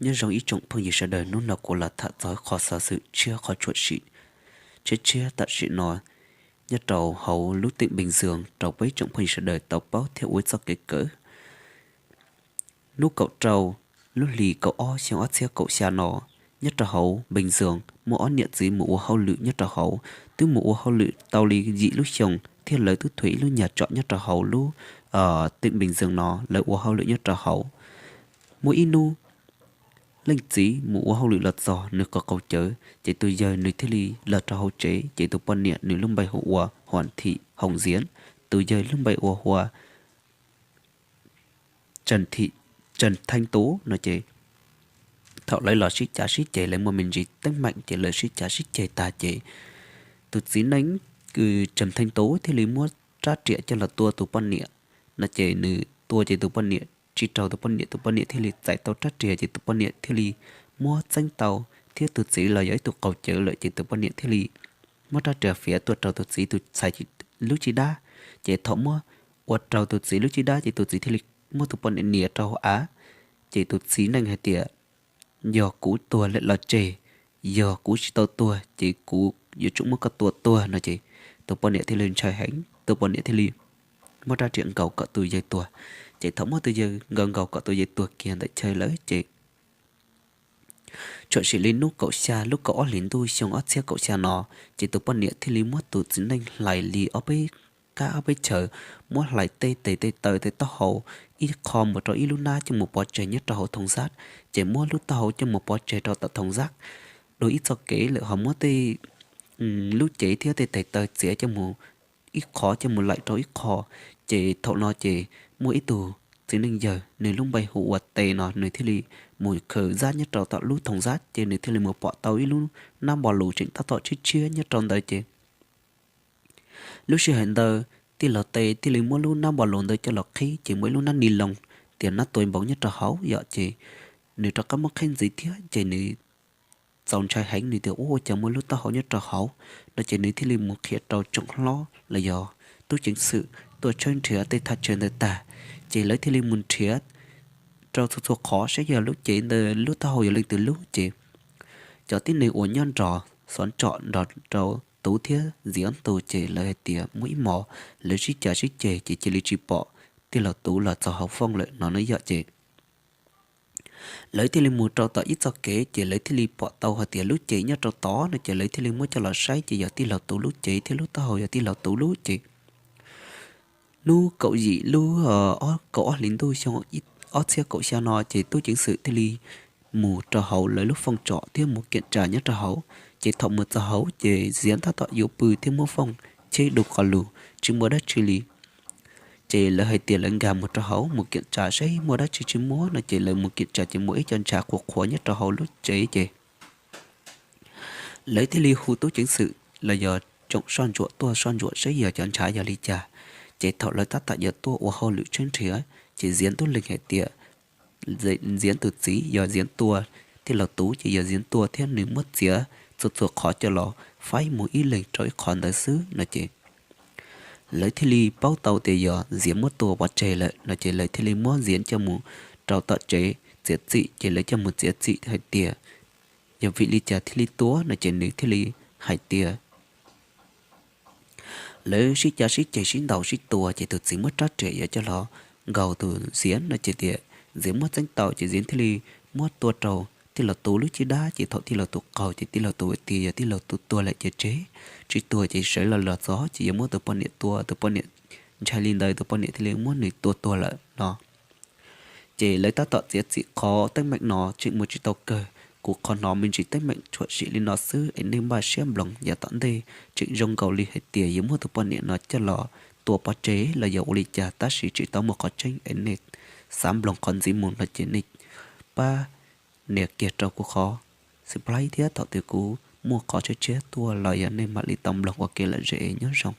Nyob zoo ib tsoom phooj ywg sawv daws, hnub no kuv los tham txog qhov xov xwm tshiab qhov tshua sim tshiab tshiab tam sim no nyob rau hauv lub teem Bình Dương rau peb tsoom phooj ywg sawv daws tau paub thiab ua ib txoj kev kawm. Hnub kaum rau lub hlis kaum ob xyoo ob txhiab kaum xya no, nyob rau hauv Bình Dương muaj ob niam txiv mus ua hauj lwm nyob rau hauv, twb mus ua hauj lwm tau li yim lub xyoo thiab lawv twb thuam ib lub nyag tsom nyob rau hauv lub teem Bình Dương no, lawv ua hauj lwm nyob rau hauv. Muaj ib hnub leej txiv mus ua hauj lwm los txog nws qhov qaug cawv ces tus yawg nws thiaj li los rau hauv tsev, ces tus poj niam nws lub npe hu ua Hoàng Thị Hồng Diến, tus yawg lub npe ua hu ua Trần Thanh Tú no ces thaum lawv los sib cav sib ceg, lawv muaj me ntsis teeb meem ces lawv sib cav sib ceg tag ces tus txiv neej kws Trần Thanh Tú thiaj li muab rab riam coj los tua tus poj niam no ces nws tua ces tus poj niam tsis raug tus poj niam, tus poj niam thiaj li txais tau rab riam ces tus poj niam thiaj li muab txeeb tau, thiab tus txiv los yog ib tug qaug cawv lawm ces tus poj niam thiaj li muab rab riam fiav tua raug tus txiv tus ntxhais lub caj dab. Ces thaum muab ua raug tus txiv lub caj dab ces tus txiv thiaj li muab tus poj niam nias rau hauv av. Ces tus txiv neej hais tias, yog kuv tuag lawm los tseg, yog kuv tsis tau tuag ces kuv yuav tsum muab koj tua tuag no ces tus poj niam thiaj li ntshai heev, tus poj niam thiaj li muab rab riam nkaus kom tus yawg tuag. Ces thaum muab tus yawg nkaus nkaus kom tus yawg tuag kiag ntawm chaw lawm ces tshwm sim li hnub kaum xya lub kaum ob hlis ntuj xyoo ob txhiab kaum xya no, ces tus poj niam thiaj li muab tus txiv neej hlais li ob peb kab ob peb chaw, muab hlais tej tes tej taw tej taub hau, ib qho mus rau ib lub hnab coj mus pov tseg nyob rau hauv thoo xab, ces muab lub taub hau coj mus pov tseg rau tom thoo xab. Dua ib txoj kev lawm ho muab tej lub cev thiab tej tes taw txiav coj mus ib qho coj mus laim rau ib qho. Ces thaum no ces muaj ib tug txiv neej yawg nws lub npe hu ua Tes no nws thiaj li mus khaws zab nyob rau tom lub thoo xab ces nws thiaj li mus pom tau ib lub hnab npo lus tseem tab tom tshiab tshiab nyob rau ntawd ces lub sij hawm ntawd tij laug Tes thiaj li muab lub hnab npo lus ntawd coj los qhib ces muaj ib lub hnab ni loo tias hnab tuav npoov nyob rau hauv yom ces nws rov qab muab qhib ntxiv thiab ces nws txaus ntshai heev, nws tias ua cas muaj lub taub hau nyob rau hauv no ces nws thiaj li mus qhia rau tsoom hlob los yog tub ceev xwm tuaj tshawb nrhiav tej thaj chaw ntawd tag. Ces lawv thiaj li mus nrhiav rau txhua txhua qhov saib yog lub cev ntawd lub taub hau yog leej twg lub ces cov tib neeg uas nyob nrog xov ntsom nrog rau Tú thiab Ntxiav Ntu ces lawv hais tias muaj ib hmos lawv sib cav sib ceg ces cia li tsis pom tij laug Tú los txog hauv fooj lawm no na yom ces lawv thiaj li mus rau tom ib txoj kev ces lawv thiaj li pom tau hais tias lub cev nyob rau tod no ces lawv thiaj li muab coj los saib ces yog tij laug Tú lub cev thiab lub taub hau yog tij laug Tú lub ces hnub kaum yim lub kaum ob hlis ntuj xyoo ob txhiab kaum xya no ces tub ceev xwm thiaj li mus rau hauv lawv lub fooj tsom thiab mus kiam tsa nyob rau hauv. Ces thaum mus txog hauv ces Ntxiav tab tom yuav pw thiab muab fooj cheb du qhov lus tsis muaj dab tsi li. Ces lawv hais tias lawv nkag mus rau hauv mus kiam tsa saib muaj dab tsi tsis muaj no ces lawv mus kiam tsa ces muaj ib co ntshav qhuav qhuav nyob rau hauv lub tsev ces lawv thiaj li hu tub ceev xwm los yog tsoom soj ntsuam tuaj soj ntsuam saib yog cov ntshav yog li cas. Ces thaum lawv tab tom yuav tuaj ua hauj lwm tshawb nrhiav ces Ntxiav Ntu lees hais tias Ntxiav tus txiv yog Ntxiav tua tij laug Tú ces yog Ntxiav tua thiab nws muab txiav txhua txhua qhov coj los faib mus ib leeg rau ib qhov ntawd xwb no ces lawv thiaj li paub tau tias yog Ntxiav muab tua pov tseg lawm no ces lawv thiaj li muab Ntxiav coj mus rau tom tsev txiav txim ces lawv coj mus txiav txim hais tias yog vim li cas thiaj li tua no ces nws thiaj li hais tias lawv sib cav sib ceg sib ntaus sib tua ces tus txiv muab rab riam yuav coj los nkaus tus Ntxiav no ces tias Ntxiav muab txeeb tau ces Ntxiav thiaj li muab tua rau tij laug Tú lub caj dab ces thaum tij laug Tú qaug ces tij laug Tú tias yog tij laug Tú tuag lawm ces tseg, tsis tuag ces sawv los los txog ces yuav muab tus poj niam tua, tus poj niam ntshai li ntawd tus poj niam thiaj li muab nws tua tuag lawm no. Ces lawv tab tom txiav txim qhov teeb meem no tseem mus tsis tau kawg, kuv qhov hnov me ntsis teeb meem tshwm sim li no xwb es nej npaj siab mloog yav tom ntej tseem zoo nkaus li hais tias yuav muab tus poj niam no coj los tua pov tseg los yog ua li cas tab sis tsis tau muaj qhov tseeb es nej xav mloog qhov ntxiv mus no ces nej pab nias kiag rau kuv qhov subscribe thiab thaum twg kuv muaj qhov tshiab tshiab tuaj los yog nej mam li tau mloog ua ke lom zem nyob zoo.